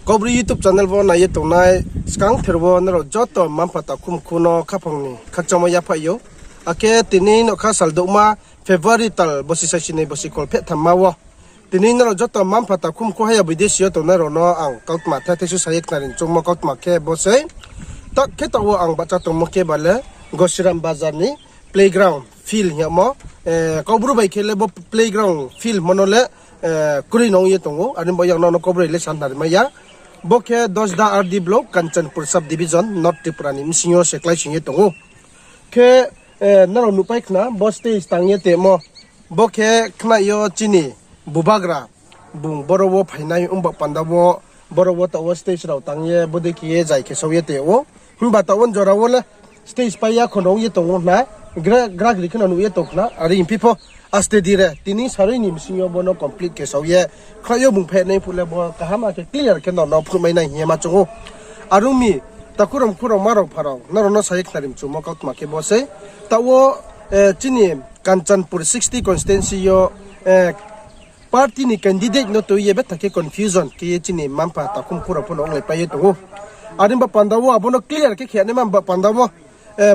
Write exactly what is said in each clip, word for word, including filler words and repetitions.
Kaubru YouTube channel wo nai ye tongnai skangther wo nrao joto mma-mpha takhu mkhu no khaphang ni khakchangmo yaphaih ou. Akhe tini nokha sal douhma February tal bosi saisi ni bosi kholpheh thamma wo tini nrao joto mma-mpha takhu mkhu haya bidesi yo tongnai rao no ang kautma the thaisu sa ye khnari choungmo kautma khe bo sei. Ta khe taoh wo ang bahcha tongmo khe ba le Gosiram Bazar ni playground field hing yagmo, Kaubru bai khe le bo playground field mo no le kroi no ong ye tong ou, are ni bo yang no no Kaubru le sa khnari mai ya. Bo khe Dosda R D block, Kanchanpur sub division, North Tripura ni bsing yo se kláisoing ye tong ou. Khe nrao nuhpai khna bo stage tang ye tongmo. Bo khe khna yo chini bubagra bung boro wo phainai ongba panda wo, boro wo taoh wo stage rao tang ye bodei khe ye zai khe sau ye tong ou. Himba taoh wo jora wo le stage pai ya kho no ong ye tong ou hna, gra-, gragri khe no nuh ye tong khna, are hingphi pho aste dire tini sarui ni bsing yo bo no complete khe sau ye, khna yo bung phainai phuh le bo kaham khe clear khe no no phnuhmai nai hing ye ma choung ou. Are ong mi, takhu rao mkhu rao ma rao pha rao, nrao no sa ye khnari mchumo kautma khe bo sei. Taoh wo chini Kanchanpur sixty constituency yo party ni candidate no tui ye betha khe confusion khe ye chini mma-mpha takhu mkhu rao pho no onglaipai ye tong ou. Are ni ba panda wo abo no clear khe khe naima ba panda wo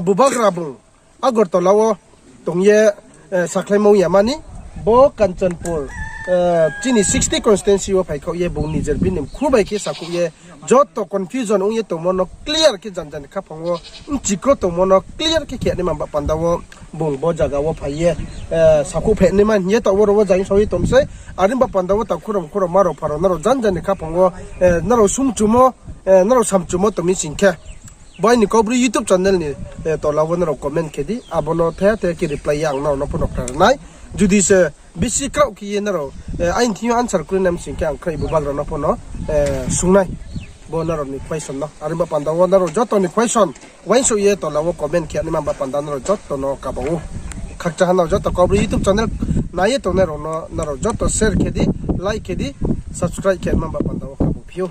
bubagra bung Agartala wo tong ye sakhlaimo ong ya mani, bo Kanchanpur chini sixty constituency wo phaikhaoh ye bung nijer bini mkhu bai khe sakhouh ye joto confusion ong ye tongmo no clear khe janja ni khaphang wo, bchikro tongmo no clear khe khe naima ba panda wo bung bo zaga wo phai ye sakhouh phainai man hing ye taoh wo ro wo zaing sau ye tong sei. Are ni ba panda wo takhu rao mkhu rao ma rao pha rao nrao janja ni khaphang wo nrao sumchumo, nrao samchumo tong mi sing khe, bo aini Kaubru YouTube channel ni tola wo nrao comment khe di, abo no the the khe reply ye ang nrao no pho no khnari nai. Judi se bisi kraoh khe ye nrao aini thing yo answer kroi nai sing khe ang khnai bubagra no pho no sung nai bo nrao ni question no. Are ni ba panda wo nrao joto ni question uaingsouh ye tola wo comment khe naima ba panda nrao joto no kaba ou. Khakchangha nrao joto Kaubru YouTube channel nai ye tongnai rao no nrao joto share khe di, like khe di, subscribe khe naima ba panda wo kaba phi ou.